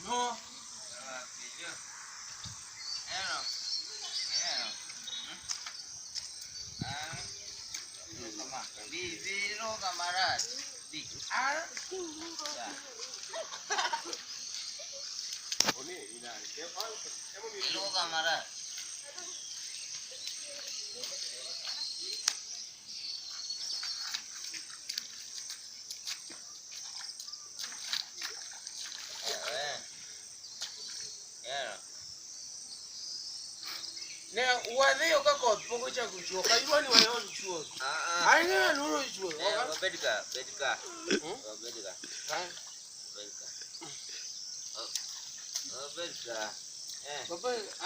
No. Ne wadhiyo ka koth pok ochako chwe, ok adwa ni waol chuodho. Ang'eyo ni uro chuodho. Bed ka, bed ka. Bed ka. Bed ka. Bed ka.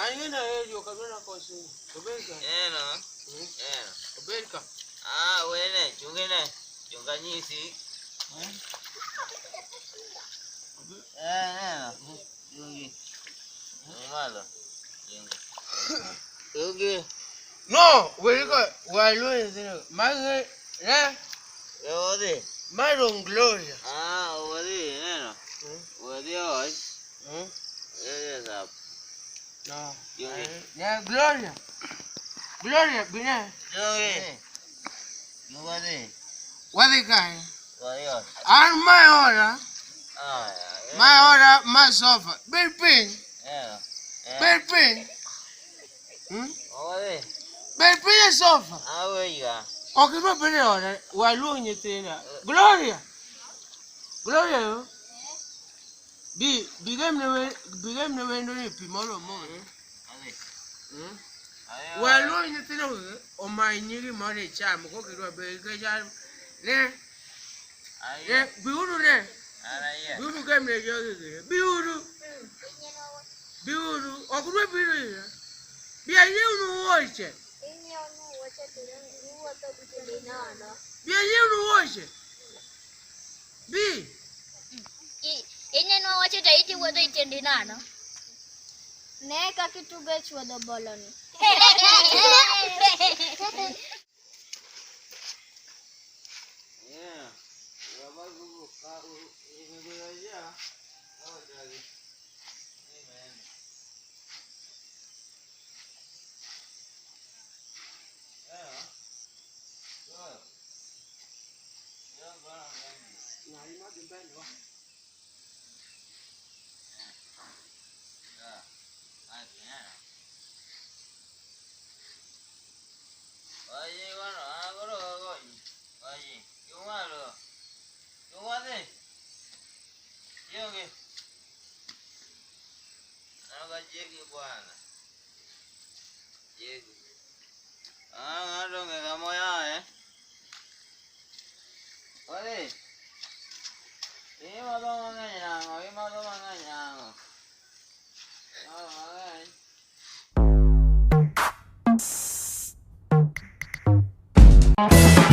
Ang'eyo ni aheri ok adwa nakosi. Obed ka. Eno. Eno. Obed ka. Ah, wene, chungene. Chunga nyisi. Eno. Chungi. Malo. Chungi. Chungi. No, we go. Waluo nyithindo. Magi ne Odhi. ma dong Gloria. Ah, odhi, neno. Odhi ot. Eh, No. Chungi. Ne Gloria. Gloria bine. Chungi. Chungi. Wadhi kanye? Odhi ot. An mae oda. Ah, Mae oda ma sofa. Bed piny. Eno. Bed piny. Odhi. Bed piny e sofa. Ah, wega. Ok idwa bedo e oda, waluong nyithinda. Gloria. Gloria yo. Bi bigemne wendo ni pi moro moro. Odhi. Waluong nyithindo gi omany nyiri mondo icham kok idwa bedo nikech ne ne biuru ne biuru gemne jogi gire. Biuru. Biuru. Ok udwa biro ira. Bi anyiewnu wuoche. Bi anyiewnu wuoche. Bi. Inyenwa wacho to iti wuotho e tiendi nono. Ne kaka itugo e chuodho boloni. Yeah. Bye.